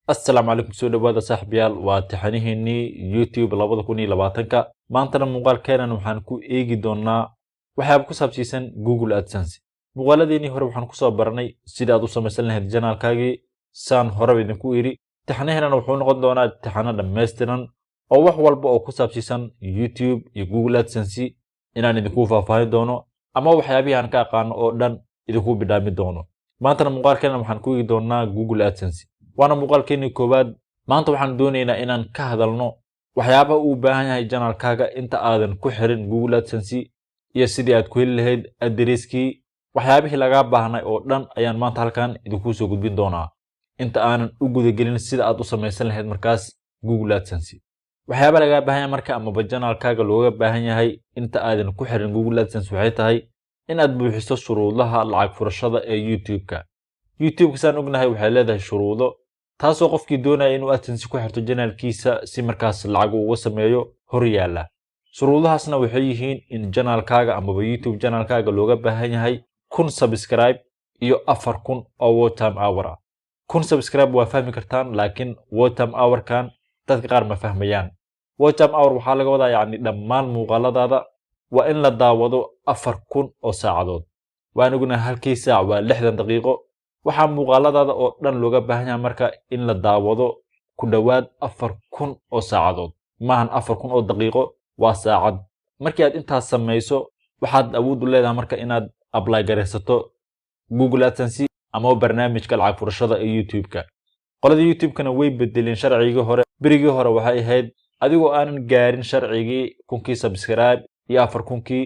Assalaamu calaykum, soo dhawaada saaxiibayaal. Waa taxanihiinii YouTube 2020-ka. Maantana muuqaalkeenan waxaan ku eegi doonaa waxyaaba ku saabsiisan Google AdSense. Muuqaaladeenii hore waxaan kusoo baranay sida aad u samaysan lahayd channelkaagii. Saan horeba idinku idhi, taxanaheenana wuxuu noqon doonaa taxano dhammaystiran oo wax walba oo ku saabsiisan YouTube iyo Google AdSense inaan idinku faahfaahin doono ama waxyaabihii aan ka aqaano oo dhan idinku bidhaami doono. Maantana muuqaalkeenan waxaan ku eegi doonaa Google AdSense, waana muuqaalkeenii koowaad. Maanta waxaan doonaynaa inaan ka hadalno waxyaabaha uu baahan yahay channelkaaga inta aadan ku xirin Google AdSense iyo sidii aad ku heli lahayd addresskii. Waxyaabihii lagaa baahnay oo dhan ayaan maanta halkan idinku soo gudbin doonaa inta aanan u gudagelin sida aad u samaysan lahayd markaas Google AdSense. Waxyaaba lagaa baahan yahay marka amaba channelkaaga looga baahan yahay inta aadan ku xirin Google AdSense waxay tahay in aad buuxiso shuruudaha lacag furashada ee YouTube-ka. YouTube-ka, saan ognahay, waxay leedahay shuruudo, taasoo qofkii doonaya inuu AdSense ku xirto channelkiisa si markaas lacag uga sameeyo hor yaalla. Shuruudahaasna waxay yihiin in channelkaaga amaba YouTube channelkaaga looga baahan yahay 1000 subscribe iyo 4000 oo watch time hour ah. 1000 subscribe waa fahmi kartaan, laakiin watch time hourkan dadka qaar ma fahmayaan. Watch time hour waxaa laga wadaa, yacni, dhammaan muuqaaladaada waa in la daawado 4000 oo saacadood. Waan ognahay halkii saac waa 60 daqiiqo. Waxaa muuqaaladaada oo dhan looga baahan yahay marka in la daawado ku dhowaad 4000 oo saacadood. Maahan 4000 oo daqiiqo, waa saacad. Markii aad intaas samayso, waxaad awood u leedahay marka inaad apply garaysato Google AdSense ama barnaamijka lacag furashada ee YouTube-ka. Qolada YouTube-kana way bedeleen sharcigii hore. Berigii hore waxay ahayd adigoo aanan gaarin sharcigii 1000-kii subscribe iyo 4000-kii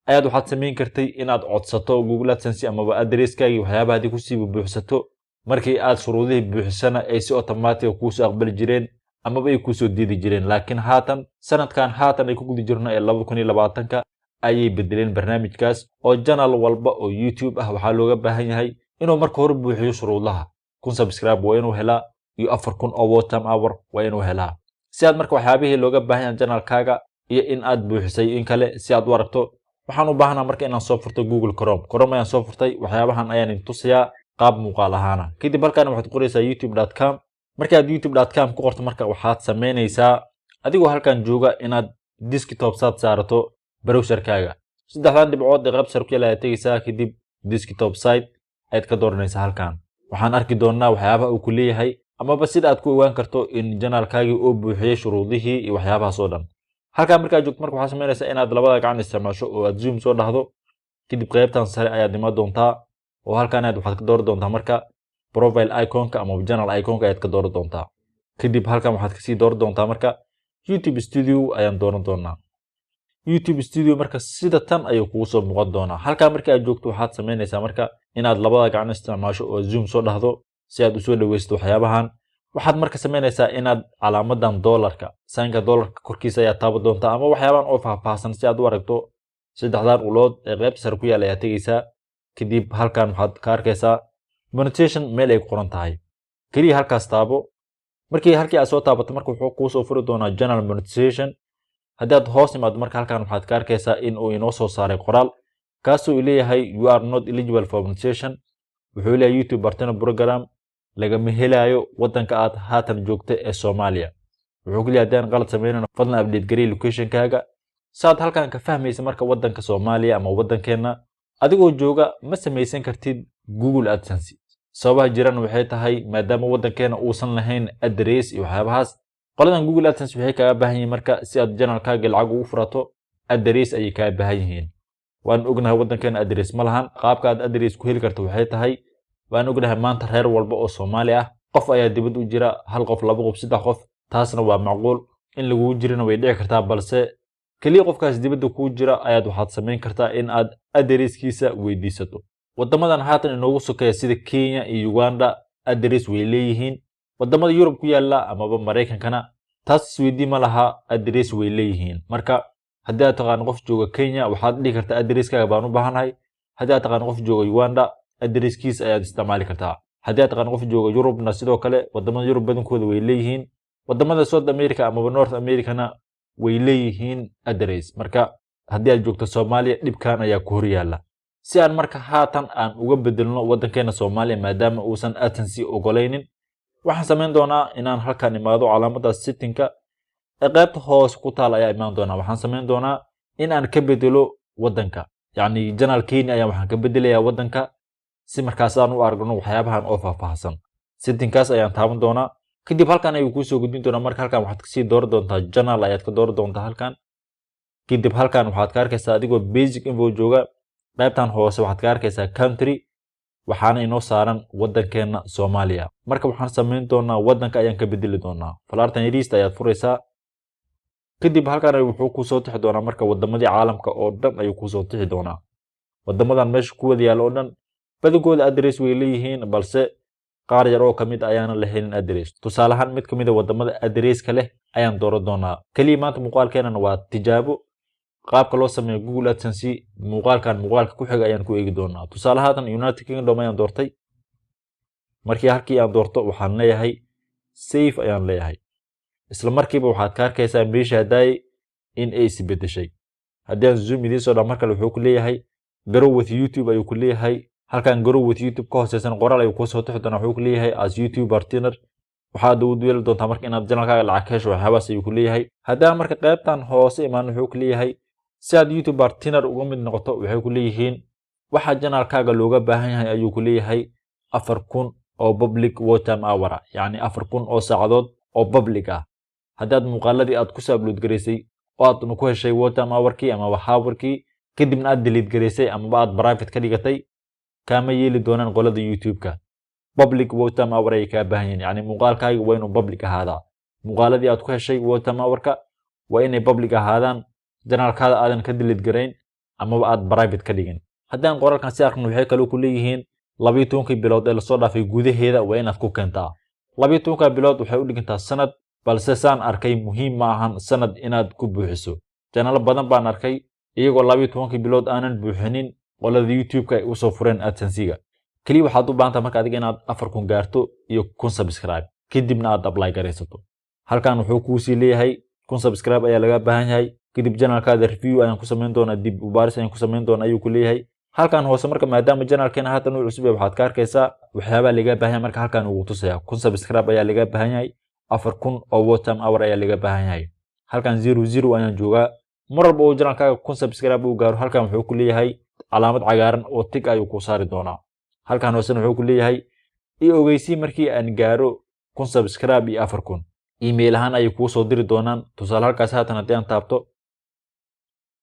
ayaad waxaad samayn kartay inaad codsato Google AdSense amaba addresskaagii waxyaabaha kusii buuxsato. Markii aad shuruudihii buuxisana, ay si automatic kuusoo aqbali jireen amaba ay kuusoo diidi jireen. Laakiin haatan, sanadkan haatan ay ku guda jirno ee 2020-ka, ayay bedeleen barnaamijkaas oo channel walba oo YouTube ah waxaa looga baahan yahay inuu marka hore buuxiyo shuruudaha. 1000 subscribe waa inuu helaa iyo 4000 oo watch time hour waa inuu helaa. Si aad marka waxyaabihii looga baahan yahay channelkaaga iyo in aad buuxisay in kale si aad u aragto, waxaan u baahanaa marka inaan soo furto Google Chrome. Chrome ayaan soo furtay. Waxyaabahan ayaan idin tusayaa qaab muuqaal ahaana. Kadib halkan waxaad qoraysaa youtube.com. Markaad youtube.com ku qorto, marka waxaad samaynaysaa, adigoo halkan jooga, inaad desktop site saarato browserkaaga. Saddexdan dhibcood ee qayb sare ku yaala ayaad tegaysaa, kadib desktop site ayaad ka dooranaysaa. Halkan waxaan arki doonaa waxyaabaha uu ku leeyahay amaba sida aad ku ogaan karto in channelkaagii oo buuxiyey shuruudihii iyo waxyaabahaas oo dhan. Halkan markaad joogto marka, waxaad samaynaysaa inaad labada gacan isticmaasho oo aad zoom soo dhahdo. Kadib qaybtan sare ayaad iman doontaa oo halkan ayaad waxaad ka dooran doontaa marka profile iconka ama channel iconka ayaad ka dooran doontaa. Kadib halkan waxaad kasii dooran doontaa marka YouTube Studio ayaan dooran doonaa. YouTube Studio marka sida tan ayuu kugu soo muuqan doonaa. Halkan marka aad joogto, waxaad samaynaysaa marka inaad labada gacan isticmaasho oo zoom soo dhahdo si aad usoo dhaweysato waxyaabahan. Waxaad marka samaynaysaa inaad calaamadan dollarka, signka dollarka korkiisa ayaad taaban doontaa ama waxyaabahan oo faahfaahsan si aad u aragto. Saddexdan ulood ee qaybta sare ku yaala ayaad tegaysaa. Kadib halkan waxaad ka arkaysaa monetization meel ay ku qoran tahay. Keliya halkaas taabo. Markii halkii aad soo taabato marka, wuxuu kuu soo furi doonaa channel monetization. Haddii aad hoos imaado marka, halkan waxaad ka arkaysaa in uu inoo soo saaray qoraal kaasoo uu leeyahay "You are not eligible for monetization". Wuxuu leeyahay YouTube Partner Program lagama helaayo waddanka aad haatan joogta ee Soomaaliya. Wuxuu ku leeyahay, haddii aan qalad sameynayno, fadlan update garee locationkaaga. Saad halkan ka fahmaysa marka, waddanka Soomaaliya ama waddankeenna adigoo jooga ma samaysan kartid Google AdSense. Sababaha jiraan waxay tahay maadaama waddankeena uusan lahayn address iyo waxyaabahaas. Qoladan Google AdSense waxay kaaga baahan yihiin marka, si aad channelkaaga lacag ugu furato, address ayay kaaga baahan yihiin. Waan ognahay waddankeena address ma lahan. Qaabka aad address ku heli karto waxay tahay, waan ognahay maanta reer walba oo Soomaali ah qof ayaa dibad u jira, hal qof, laba qof, saddex qof. Taasna waa macquul in lagugu jirana, way dhici kartaa. Balse keliya qofkaas dibadda kuu jira ayaad waxaad samayn kartaa in aad addresskiisa weydiisato. Waddamadan haatan inoogu sokeeya sida Kenya iyo Uganda address way leeyihiin. Waddamada Yurub ku yaala amaba Maraykankana taas isweydii ma laha, address way leeyihiin. Marka haddii aad taqaano qof jooga Kenya, waxaad dhihi kartaa addresskaaga baan u baahanahay. Haddii aad taqaano qof jooga Uganda, addresskiisa ayaad isticmaali kartaa. Haddii aad taqaano qof jooga Yurubna, sidoo kale waddamada Yurub badankooda way leeyihiin. Waddamada South America amaba North Americana way leeyihiin address. Marka haddii aad joogto Soomaaliya, dhibkan ayaa ku hor yaalla. Si aan marka haatan aan uga bedelno waddankeena Soomaaliya, maadaama uusan AdSense ogolaynin, Waxaan samayn doonaa inaan halkan imaado. Calaamada settingka ee qaybta hoose ku taal ayaa imaan doonaa. Waxaan samayn doonaa in aan ka bedelo waddanka, yacni channelkeeni ayaa waxaan ka bedelayaa waddanka, si markaas aan u aragno waxyaabahan oo faahfaahsan. Settingkaas ayaan taaban doonaa. Kadib halkan ayuu kuusoo gudbin doonaa. Marka halkan waxaad kasii dooran doontaa, channel ayaad ka dooran doontaa halkan. Kadib halkan waxaad ka arkaysaa, adigoo basic info jooga, qaybtan hoose waxaad ka arkaysaa country. Waxaana inoo saaran waddankeena Soomaaliya. Marka waxaan samayn doonaa, waddanka ayaan ka bedeli doonaa. Falaartan yariista ayaad furaysaa. Kadib halkan wuxuu kusoo tixi doonaa marka wadamadii caalamka oo dhan ayuu kusoo tixi doonaa. Wadamadan meesha ku wada yaalla oo dhan badankooda address way leeyihiin, balse qaar yar oo kamid ayaana lahayn address. Tusaale ahaan, mid kamid a wadamada addresska leh ayaan dooran doonaa. Keliya maanta muuqaalkeenana waa tijaabo qaabka loo sameeyo Google AdSense. Muuqaalkan muuqaalka ku xiga ayaan ku eegi doonaa. Tusaale haatan United Kingdom ayaan doortay. Markii halkii aan doorto, waxaan leeyahay save ayaan leeyahay. Isla markiiba waxaad ka arkaysaa meesha hadaaye in ay isbedeshay. Haddii aan zoom idiin soo dhaa, mar kale wuxuu ku leeyahay "Grow with YouTube" ayuu ku leeyahay. Halkan "Grow with YouTube" ka hooseysan qoraal ayuu kusoo tixi doonaa. Wuxuu ku leeyahay "As YouTube partner waxaad ugu yeeli doontaa marka inaad channelkaaga lacag ka hesho", waxyaabahaas ayuu ku leeyahay. Haddaan marka qaybtan hoose imaan, wuxuu ku leeyahay si aad YouTube partner uga mid noqoto, waxay ku leeyihiin waxa channelkaaga looga baahan yahay, ayuu ku leeyahay, 4000 oo public watch time hour ah, yacni 4000 oo saacadood oo public ah. Haddaad muuqaaladii aad kusoo upload garaysay oo aad ku heshay watch time hourkii amaba hourkii, kadibna aad delete garaysay amaba aad private ka dhigatay, kaama yeeli doonaan qolada YouTube-ka. Public watch time hour ayay kaa baahan yihiin, yacni muuqaalkaaga waa inuu public ahaadaa. Muuqaaladii aad ku heshay watch time hourka waa inay public ahaadaan, channelkaada aadan ka delete garayn amaba aad private ka dhigin. Haddaan qoraalkan si aragno, waxay kaloo ku leeyihiin 12-kii bilood ee lasoo dhaafay gudaheeda waa inaad ku keentaa. 12-ka bilood waxay u dhigantaa sanad, balse saan arkay muhiim ma ahan sanad inaad ku buuxiso. Channelo badan baan arkay iyagoo 12-kii bilood aanan buuxinin qolada YouTube-ka ay usoo fureen AdSense-iga. Keliya waxaad u baahantaa marka adiga inaad 4000 gaarto iyo 1000 subscribe, kadibna aad apply garaysato. Halkan wuxuu kuusii leeyahay 1000 subscribe ayaa laga baahan yahay. Kadib channelkaada review ayaan ku samayn doonaa, dib u baaris ayaan ku samayn doonaa, ayuu ku leeyahay halkan hoose. Marka maadaama channelkeena haatan uu cusub yahay, waxaad ka arkaysaa waxyaabaha laga baahan yahay. Marka halkan uu tusaya 1000 subscribe ayaa laga baahan yahay, 4000 oo watch time hour ayaa laga baahan yahay. Halkan 00 ayaan joogaa. Mar walba uu channelkaaga 1000 subscribe uu gaaro, halkan wuxuu ku leeyahay calaamad cagaaran oo tick ayuu ku saari doonaa. Halkan hoosena wuxuu ku leeyahay i ogeysii markii aan gaaro 1000 subscribe iyo 4000. Email ahaan ayay kuu soo diri doonaan. Tusaale, halkaas haatan haddii aan taabto,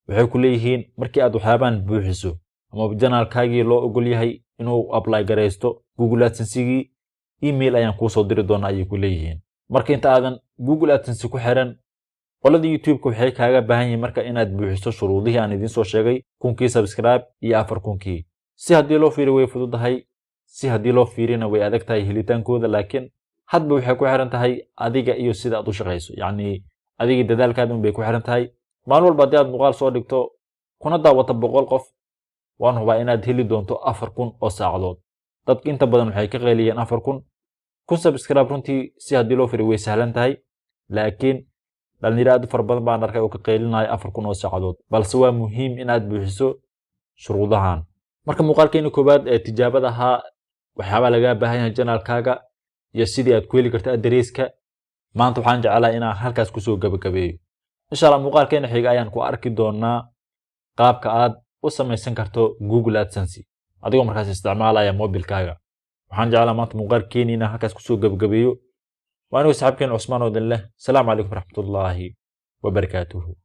waxay ku leeyihiin markii aad waxyaabahan buuxiso ama channelkaagii loo ogol yahay inuu apply garaysto Google AdSense-igii, email ayaan kuu soo diri doonaa, ayay ku leeyihiin. Marka inta aadan Google AdSense ku xiran, qolada YouTube-ka waxay kaaga baahan yihiin marka inaad buuxiso shuruudihii aan idiin soo sheegay, 1000-kii subscribe iyo 4000-kii. Si haddii loo fiiriyo way fududahay, si haddii loo fiirina way adag tahay helitaankooda, laakiin hadba waxay ku xiran tahay adiga iyo sida aad u shaqayso, yacni adiga dadaalkaada un bay ku xiran tahay. Maalin walba haddii aad muuqaal soo dhigto kuna daawato 100 qof, waan hubaa inaad heli doonto 4000 oo saacadood. Dadka inta badan waxay ka qayliyeen 4000. 1000 subscribe runtii si haddii loo firiyo way sahlan tahay, laakiin dhalinyaro aad u fara badan baan arkay oo ka qaylinaya 4000 oo saacadood, balse waa muhiim inaad buuxiso shuruudahan. Marka muuqaalkeeni koowaad ee tijaabada ahaa, waxyaabaa lagaa baahan yahay channelkaaga iyo sidii aad ku heli karto addresska, maanta waxaan jeclahay inaan halkaas kusoo gabagabeeyo. Insha Allah muuqaalkeena xiga ayaan ku arki doonaa qaabka aad u samaysan karto Google AdSense adigoo markaas isticmaalaya mobilkaaga. Waxaan jeclaa maanta muuqaalkeeni inaan halkaas kusoo gabagabeeyo. Waa anigo saxaabkeen Cusmaan oo idin leh, asalaamu calaykum waraxmatullaahi wabarakaatuhu.